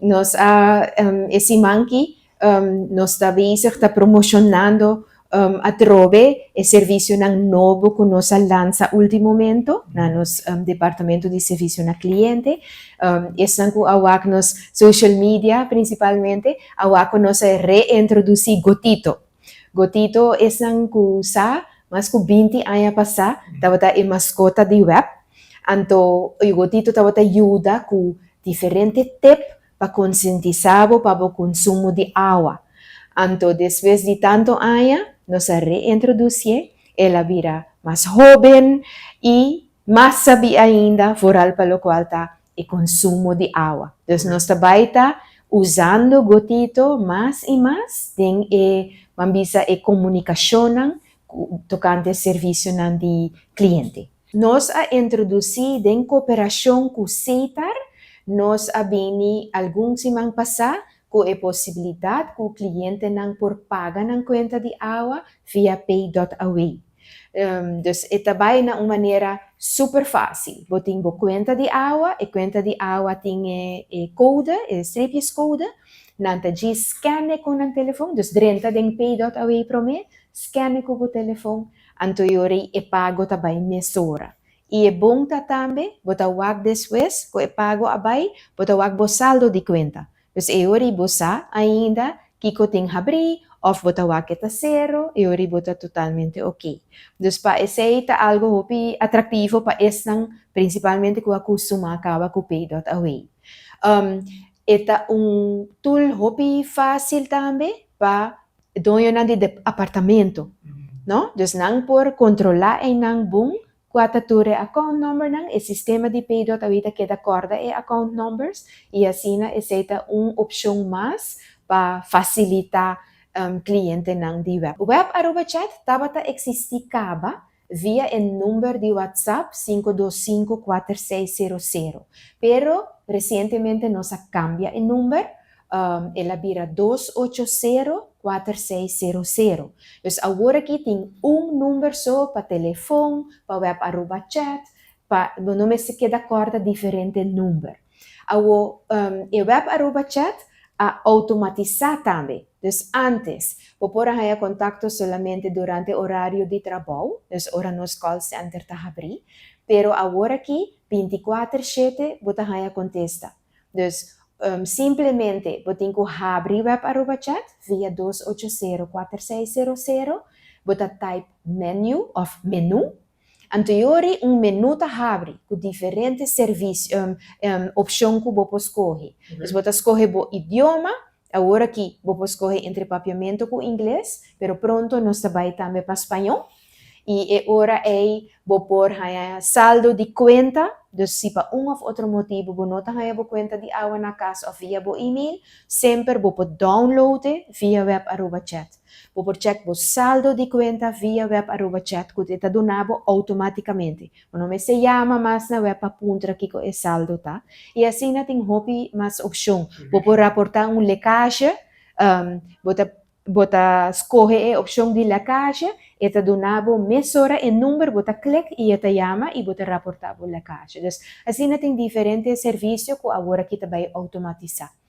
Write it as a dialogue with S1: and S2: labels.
S1: Nos a e siman aki nos ta bezig ta promocionando atrobe e servicionan nobo cu nos a lansa ultimamente na nos departamento di servicio na cliente. Esnan cu a wak nos social media principalmente, a wak cu nos a reintroduci Gotito. Gotito, esnan cu sa, mas cu 20 aña pasa, tabata e mascota di WEB. Anto, e Gotito tabata yuda cu diferente tip pa concientisa pa e consumo di awa. Anto, despues di tanto aña, nos a reintroduci, el a bira mas hoben y mas sabi ainda, vooral pa locual ta e consumo di awa. Dus nos tambe ta usando Gotito mas y mas den e, ban bisa, e comunicacion tocante servicio di cliente. Nos a introduci den cooperacion cu Setar, nos a bini algun siman pasa cu e posibilidad cu clientenan por paga nan cuenta di awa via pay.aw. Dus e ta bay na un manera super facil. Bo tin bo cuenta di awa, e cuenta di awa tin e code, e streepjescode, nan ta djis scan cu nan telefon, dus drenta den pay.aw prome, scan cu bo telefon, anto e pago ta bay mesora. Y e bon ta tambe, bo ta wak despues, cu e pago a bay, bo ta wak bo saldo di cuenta. Dus e ora bo sa ainda kico tin habri, of bo ta wak ta cero, e ora bo ta totalmente ok. Dus pa esey ta algo hopi atractivo pa esnan principalmente cu a custuma caba cu pay.aw. E ta un tool hopi facil tambe pa doñonan di apartamento, no? Dus nan por controla e nan bon cua ta tur e account number nan, e sistema di pay.aw ta keda corda e account numbers y asina esey ta un opcion mas pa facilita clientenan di WEB. WEB Aruba Chat tabata existi caba via e number di WhatsApp 5254600. Pero recientemente nos a cambia e number, el a bira 280-4600. Dus awor aki tin un number so pa telefon, pa WEB Aruba Chat, pa no mester keda corda diferente number. Awor, e WEB Aruba Chat a automatisa tambe. Dus antes, bo por a haya contacto solamente durante horario di trabou, dus ora nos call center ta habri, pero awor aki 24/7 bo ta haya contesta. Dus simplemente bo tin cu habri WEB Aruba Chat via 280-4600, bo ta type "menu" of "menu", anto un menu ta habri cu diferente servicio, opcion cu bo por scohe. Dus bo ta scohe bo idioma, awor aki bo por scohe entre Papiamento cu Ingles, pero pronto nos ta bay tambe pa Spaño. Y e ora ey bo por haya saldo di cuenta, dus si pa un of otro motibo bo no ta haya bo cuenta di awa na cas of via bo e-mail, semper bo por download via WEB Aruba Chat. Bo por check bo saldo di cuenta via WEB Aruba Chat, cu ta duna bo automaticamente. Bo no mester yama mas na WEB pa puntra kico e saldo ta. Y asina tin hopi mas opcion. Bo por raporta un lekkage, bo ta scohe e opcion di lekkage, e ta duna bo mesora e number, bo ta click y e ta yama y bo ta raporta bo lekkage. Dus asina tin diferente servicio cu awor aki ta bay automatisa.